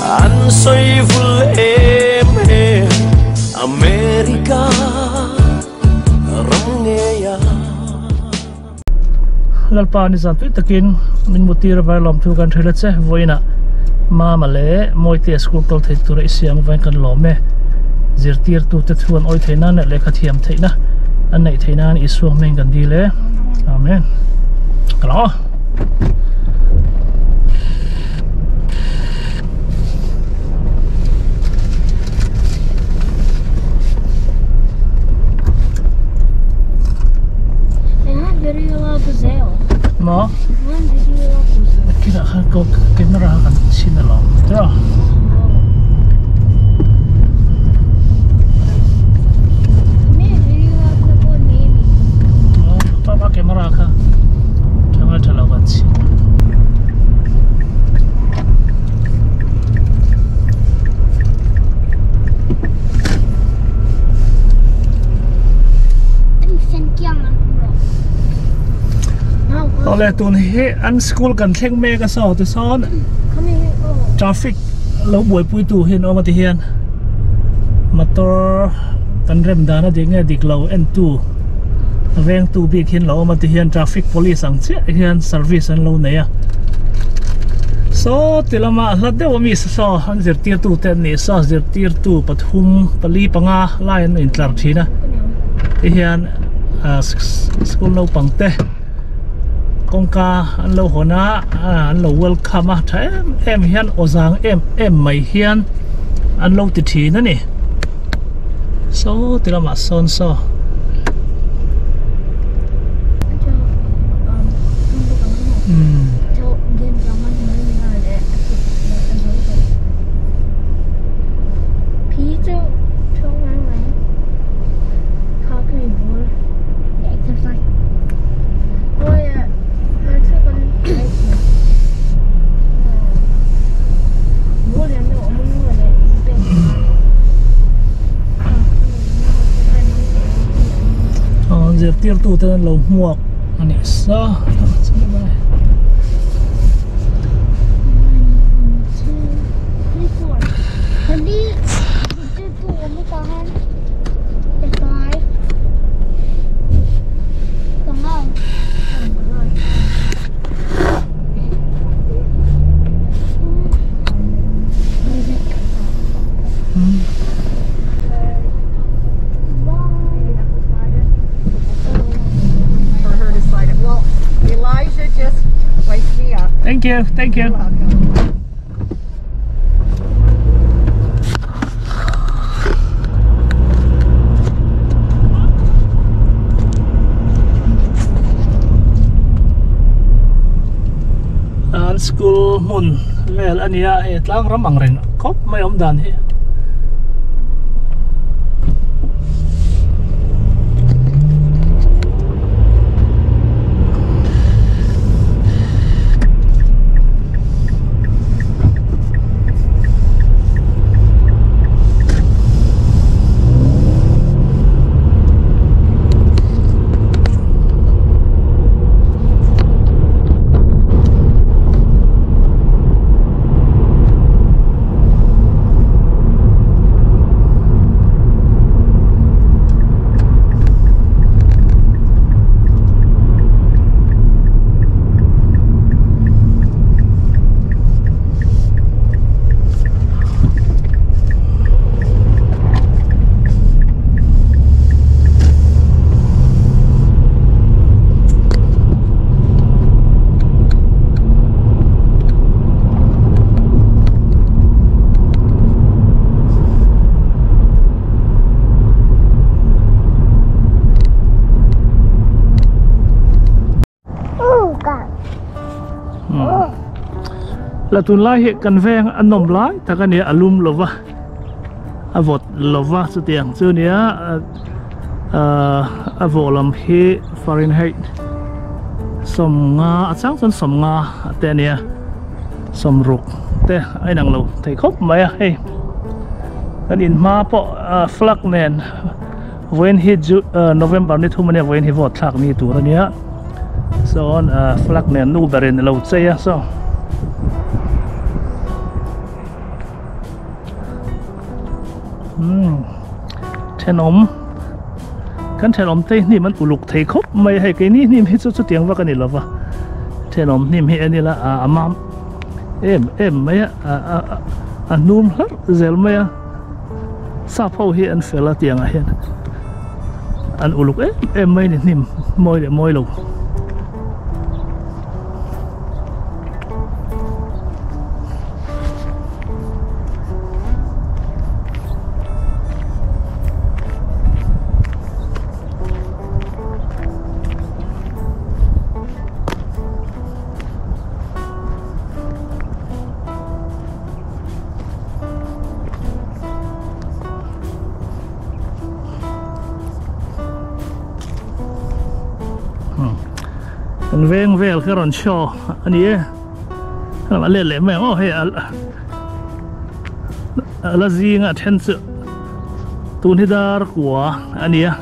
An sawi vul em em America ram ngeia. Lalpa nizan tui takin min mutir avai lawmthu kan hril a che. Vawiinah Mama leh Mawitea school kal thei tura i siam avangin kan lawm e. Zirtirtute thu an awi theih nan leh lehkha thiam theihna an neih theih nan Isua hming kan dil e. Amen. Ka lang aw. Maw? Kinah khan ko camera kan chhin alawm tiraw? Papa camera kha tha tha lo kan chhin. Awle tun hi an school kan thleng mek a saw ti sawn traffic lo buaipui tu hi an awm a ti hian motor kan rem dan a dik nge dik lo en tu veng tu bik hi an lo awm a ti hian traffic police ang chiah hian service an lo nei a saw ti lama a hla deuh ami saw an zirtirtu te an nih saw zirtirtu pathum pali panga lai an intlar thin a ti hian ah school naupang te kawngka an lo hawn a an lo welcome a tha em em hian aw zang em em mai hian an lo ti thin a ni saw ti lamah sawn saw. Zirtirtu te an lo hmuak a nih sa. Thank you, thank you. An school hmun vel a nia hei tlang ram ang reng khawp mai awm dan hi. La tunlai hi kan veng a nawm lai tak a nia a lum lo va a vawt lo va chutiang chu nia a vawh lam hi Fahrenheit sawmnga a chang chuan sawmnga te a nia sawmruk te a inang lo thei khawp mai a hei kan inhma pawh flag nen Vawiin hi chu November ni thum ania vawiin hi vote thlak ni tur ania sawn flag nen nu berin alo chei a saw. Umm thenawm kan thenawm te hnim an uluk thei khawp mai a hei keini hnim hi chu chutiang vak a ni lova thenawm hnim hi en ila a mam em em mai a a hnum hlarh zel mai a sap ho hi an fel a tiangah hian an uluk em em mai a ni hnim mawi leh mawi lo. Kan veng vel ka rawn show a ni e a let leh mai ang aw hei a la zinga then chu tun hi dar kua a ni a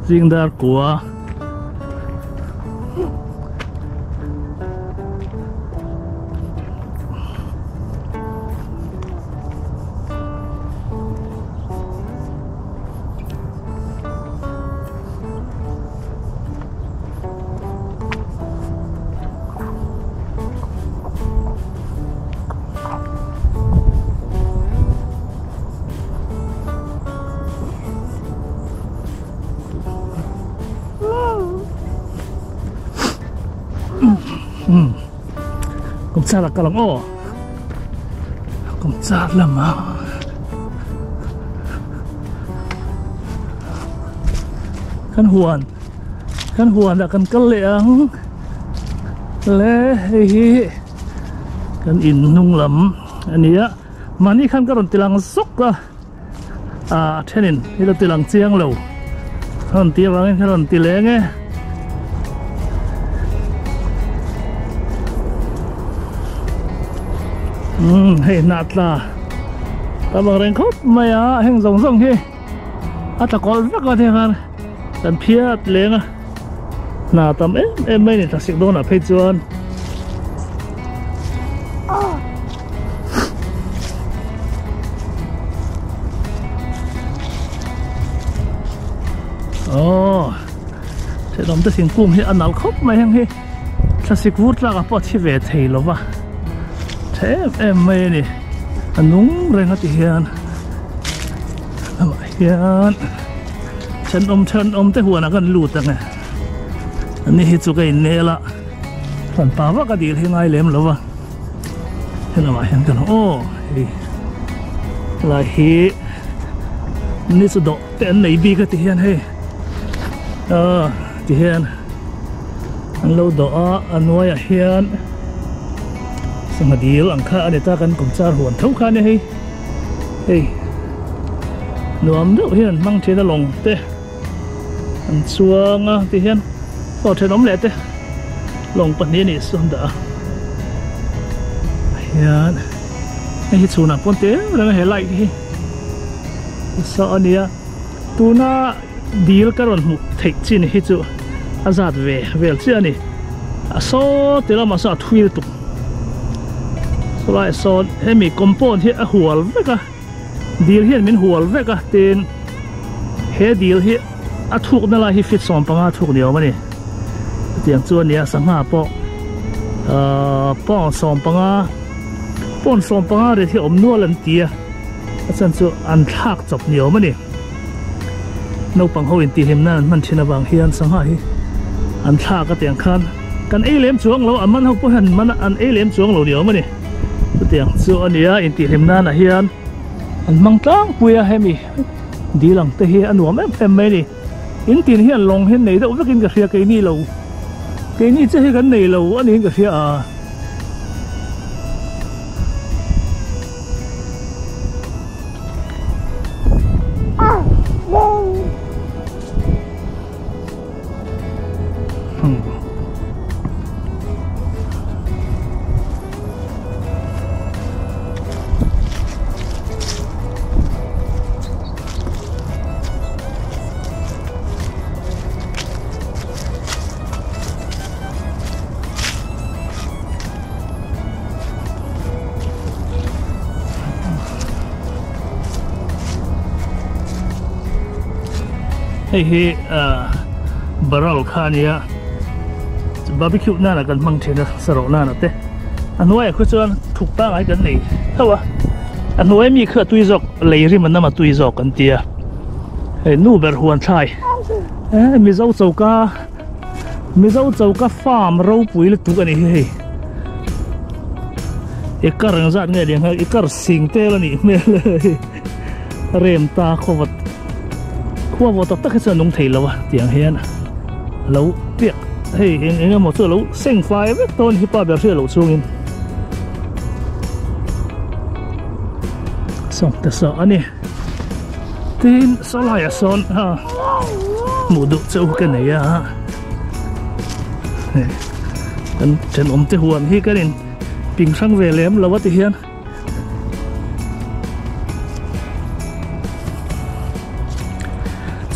zing dar kua. Kum char a kal ang aw kum char lamah kan huan kan huan ah kan kal leh ang le hei hi kan in hnung lam a ni a mahni khan ka rawn ti lang zawk a ah a thenin hi la ti lang chiang lo a rawn tih avangin ka rawn ti leng e. Umm hei hnah tla tam ang reng khawp mai a heng zawng zawng hi a tla kawlh vek a tiang khan kan phiat leng a hna tam em em mai a ni thlasik dawnah phei chuan. Aww thenawm te thingkung hi a nal khawp mai heng hi thlasik vur tlak ah pawh a thi ve thei lo va tha em em mai a ni a nung reng a ti hian amah hian thenawm thenawm te huan ah kan lut ang e ani hi chu ka innel a hran pa vak a dil hi ngai lem lo va. Helamah hian kan aw hei helai hi ni chu dawh te an nei bik a ti hian hei ah ti hian an lo dawh a a hnuaiah hian sangha dil ang kha a ni ta kan kawmchar huan tho kha a ni hei hei nuam deuh hian an hmang thin a lawng te. An chuang a ti hian aw thenawm leh te lawng pahnih a nih sawn dah a hian hei hi chhunah pawn te reng a he light hi saw a nia tuna dil ka rawn hmuh theih chin hi chu a zat ve vel chiah a ni a saw ti lamah sawn a thui lutuk sawlaiah sawn hemi compound hi a hual vek a. Dil hian min hual vek a tin he dil hi a thukna lai hi feet 15 thuk ni awm a ni chutiang chu a ni a sangha pawh ahh pound 15 pound 15 rit hi awm nual an ti a a chhan chu an thlak chawp ni awm a ni naupang ho intihhlim nan an hman thin avang hian sangha hi an thlak a tiang khan kan ei lem chuang lo a man ho pawh hian an man a an ei lem chuang lo ni awm a ni. Chutiang chu a nia intihhlim nanah hian an hmang tlangpui a hemi dil ang te hi a nuam em em mai a ni. In tin hian lawng hi an nei deuh vekin ka hria keini lo keini che hi kan nei lo a niin ka hria a. Hei hi barrel kha a nia barbecue nana kan hmang thin a sarawh nana te a hnuaiah khu chuan thuk pangai kan nei tho a a hnuai mi kha a tui zawk lei rim an awm a tui zawk an tia hei nu ber huan thlai eh mizo choka mizo choka farm ropui lutuk a ni hi hei ekar engzat nge lian kha ekar sing tel a nih hmel hei. Rem ta khaw vawt khua vawt tak tak hi chuan a nung thei lo a tiang hian a lo piak hei eng eng emaw chu a lo seng fai vek dawn hi pa ber hriat loh chungin sawng te saw a ni tin saw laiah sawn a hmuh duh chauh ka nei a hei kan thenawm te huan hi kan in ping hrang ve lem lo a ti hian.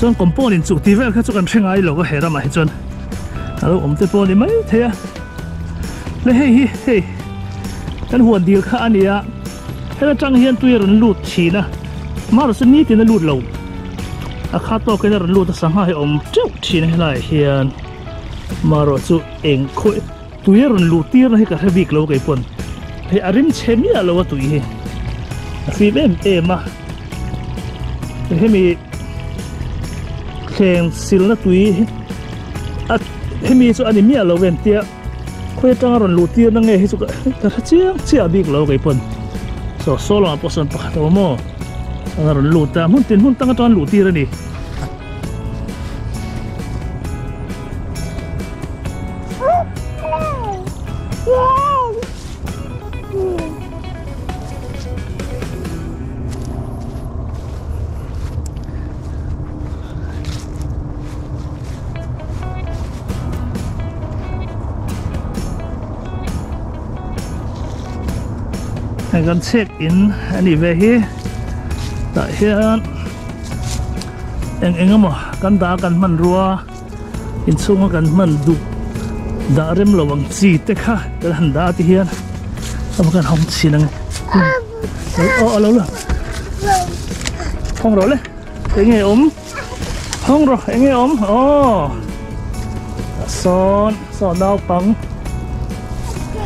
Chuan compound in chuh tih vel kha chu kan hre ngai lo a he ramah hi chuan a lo awm te pawh a ni mai thei a le hei hi hei kan huan dil kha a ni a heta tang hian tui a rawn lut thin a mahse nitin a lut lo a kha tawkin a rawn lut a sangha hi a awm teuh thin a helaiah hian marawh chu eng khawi Tui a rawn luh tir na hi ka hre bik lo kei pawn hei a rim chhe miah lo a tui hi a fim em em a hemi thleng silna tui hi a hemi chu a ni miah lo em tia khawi atanga rawn luh tir na nge hi chu ka hre chiang chiah bik lo kei pawn saw saw lamah pawh sawn pakhat a awm aw a rawn lut a hmun tin hmun tang atanga luh tir a ni. Kan chhek in a nih ve hi tah hian eng eng emaw kan dah a kan hmanrua inchhunga kan hman duh dah rem lo ang chi te kha kan han dah a ti hian a va kan hawng chhin ang e aw a lo la hawng rawh le eng nge awm hawng rawh eng nge awm aw sawn saw naupang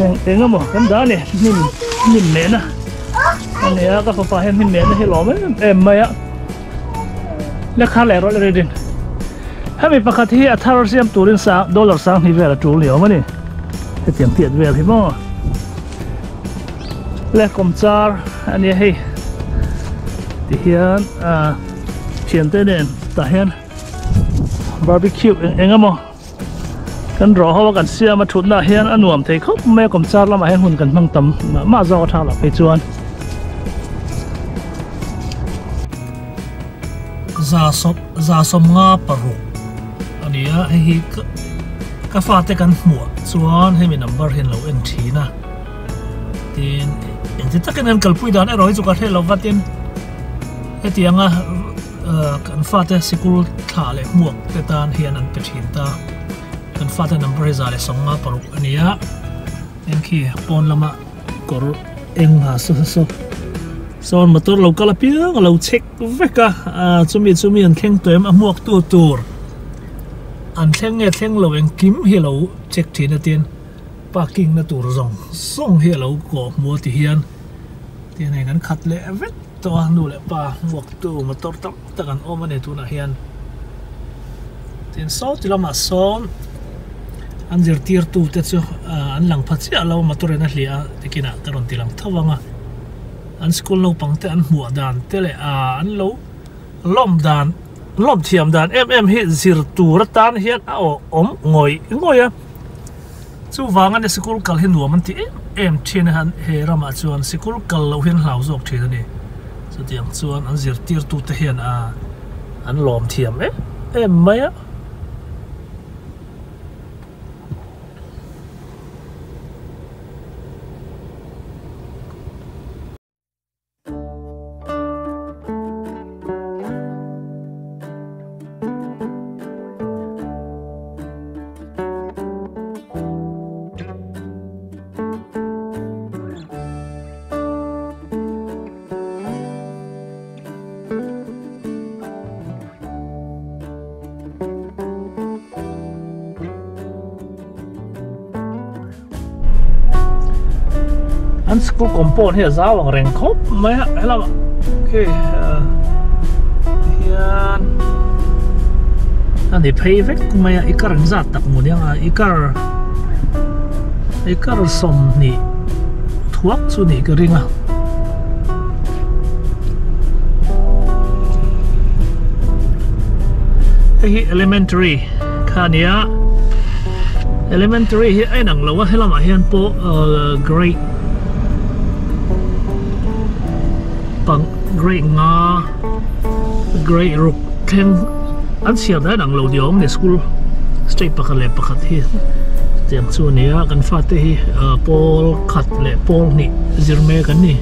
eng eng emaw kan dah a ni hnim hnim mehna a ni a ka fapa hian hnim mehna hi a lawm em em mai a. Lehkha leh rawlh rin hemi pakhat hi a thar siam turin sang dollar sang hnih vel a tul ni awm a ni hetiang tiat vel hi maw le kawmchar a nia hei tihian ah thiante nen tah hian barbecue eng eng emaw kan rawh ho a kan siam a thutna ah hian a nuam thei khawp mai a kawmchar lamah hian hun kan hmang tam mah mah zawk a tha lah phei chuan. Za sawm za sawm nga paruk a ni a hei hi ka fate kan hmuh chuan hemi number hi an lo en thin a tin engti takin an kalpui dan erawh hi chu ka hre lo va tin hetianga Kan fate sikul thla leh hmuak te tan hian an pe thin ta. Kan fate number hi 156 a ni a. Eng khi pawn lama kawr eng ha saw saw sawn motor lo kal apiang a lo check vek a. Chumi chumi an thleng tawh em a hmuak tu tur an thleng nge thleng lo engkim hi a lo check thin a tin parking na tur zawng zawng hi a lo kawh hmu a ti hian tin hei kan khat leh vek. Tawh a nu leh pa hmuaktu motor tam tak an awm a ni tunah hian tin saw ti lamah sawn an zirtirtu te chu an lang pha chiah lo motor in a hliah a tikinah ka rawn ti lang tho ang a an school naupang te an hmuah dan te leh an lo lawm dan lawm thiam dan em em hi zir tur atan hian a awm ngawih ngawih a. Chuvang a ni sikul kal hi nuam an ti em em thin a he ramah chuan sikul kal loh hi an hlau zawk thin a ni. Chutiang chuan an zirtirtute hian a an lawm thiam em em mai a. An school compound hi a zau ang reng khawp mai a helamah khi hian a ni phei vek mai a i car engzat tak maw nia i car i car 20 thuak chu nih ka ring a. Hei hi elementary kha a nia elementary hi a inang lo a helamah hian pawh grade pang grade nga grade ruk thleng an chhiar dan ang lo ni awm a ni school state pakhat leh pakhat hi tiang chu a ni a kan fate hi pawl khat leh pawl hnih zir mek an ni.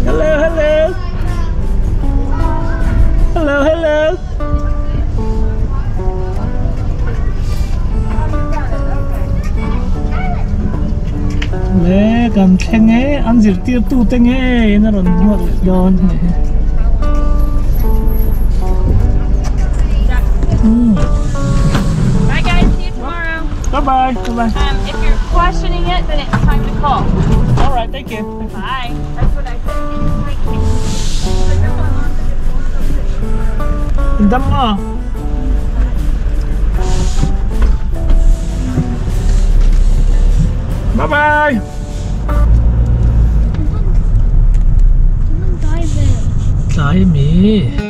Hello, hello. Hello, hello. Le kan thleng e an zirtir tu te nge in a rawn hmuat leh dawn Bye guys, see you tomorrow. Bye bye. Bye bye. If you're questioning it, then it's time to call. All right, thank you. Bye. That's what I said. Dam maw? Bye bye. Tlai mi.